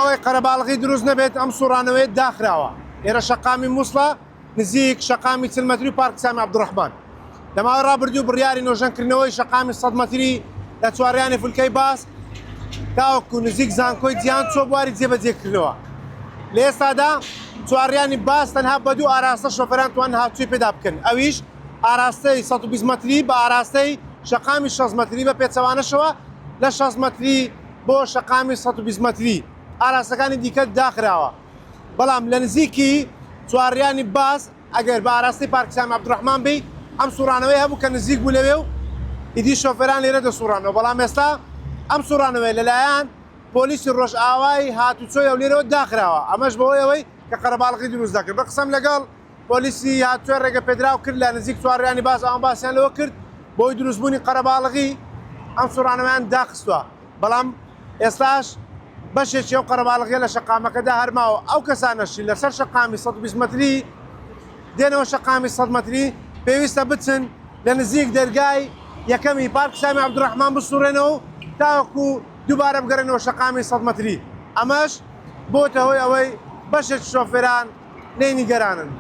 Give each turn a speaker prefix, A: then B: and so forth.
A: ئەوەی قەرەباڵغی دروست نەبێت ئەم سوڕانەوەیە داخراوە. ئێرە شەقامی موسڵە نزیک شەقامی 40 مەتری و پارک سامی عەبدولڕەحمان. لە ماوەی ڕابردوو بڕیاری نۆژەنکردنەوەی شەقامی 100 مەتری لە چوارڕیانی فلکەی باس تاوەکو نزیک زانکۆی جیهان چووە بواری جێبەجێکردنەوە. لە ئێستادا چوارڕیانی باس تەنها بە دوو ئاراستە شۆفێران توان هاتوچۆی پێدا بکەن ئەویش ئاراستەی 120 مەتری بە ئاراستەی شەقامی 60 مەتری بە پێچەوانەشەوە لە 60 مەتری بۆ شەقامی 120 مەتری ئاراستەکانی دیکە داخراوە بەڵام لە نزیکی چوارڕیانی باس ئەگەر بە ئاراستەی پارکی سامی عەبدولڕەحمان بێی ئەم سوڕانەوەی هەبوو کە نزیک بوو لەوێ و ئیدی شۆفێران لێرە دەسوڕانەوە بەڵام ئێستا ئەم سوڕانەوەیە لەلایەن پۆلیسی ڕۆژئاوای هاتوچۆی هەولێرەوە داخراوە ئەمەش بەهۆی ئەوەی کە قەرەباڵغی دروست دەکرد بە قسەم لەگەڵ پۆلیسی هاتوچۆی ڕێگەپێدراو کرد لە نزیک چوارڕیانی باس ئەوان باسیان لەوە کرد بۆی دروستبوونی قەرەباڵغی ئەم سوڕانەوەیان داخستووە بەڵام ئێستاش بەشێکی ئەو قەرەباڵغیە لە شەقامەکەدا هەر ماوە، ئەو کەسانەشی لەسەر شەقامی 120 مەتری دێنەوە شەقامی 100 مەتری پێویستە بچن لە نزیک دەرگای یەکەمی پارکی سامی عەبدولڕەحمان بسوڕێنەوە و تاوەکو دووبارە بگەڕێنەوە شەقامی 100 مەتری، ئەمەش بۆتە هۆی ئەوەی بەشێکی شۆفێران لێی نیگەرانن.